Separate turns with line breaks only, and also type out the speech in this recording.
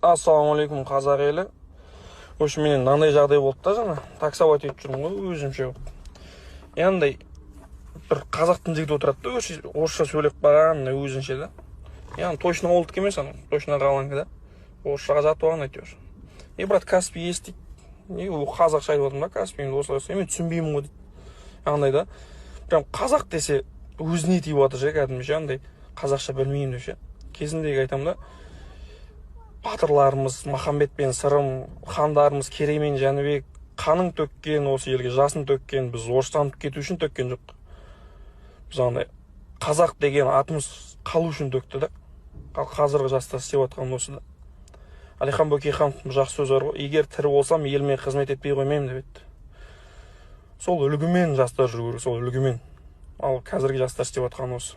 Ассалаумағалейкум, қазақ елі! В общем, менен мынандай жағдай болды да. Жаңа таксовать етіп жүрмін ғой өзімше. И андай бір қазақтың жігіті отырады да, орысша сөйлеп қалған өзінше да. Яғни точно ауылдікі емес, анау точно қаланікі да, орысшаға жатып алған әйтеуір. «И, брат, Каспий есть?» – дейді. И ол қазақша айтып жатырмын да: «Каспийді осылай осылай, мен түсінбеймін ғой», – дейді. Андай да, прям қазақ десе, өзіне тиіп жатыр ше, кәдімгі ше, андай қазақша білмеймін деп ше. Кезіндегі айтамын да, батырларымыз Махамбет пен Сырым, хандарымыз Керей мен Жәнібек қанын төккен, осы елге жасын төккен. Біз орыстанып кету үшін төккен жоқ, біз андай қазақ деген атымыз қалу үшін төкті да. Ал қазіргі жастар істеп жатқан осы да. Әлихан Бөкейхановтың жақсы сөзі бар ғой: «Егер тірі болсам, еліме қызмет етпей қоймаймын», – деп еді. Сол үлгімен жастар жүру керек, сол үлгімен. Ал қазіргі жастар істеп жатқан осы.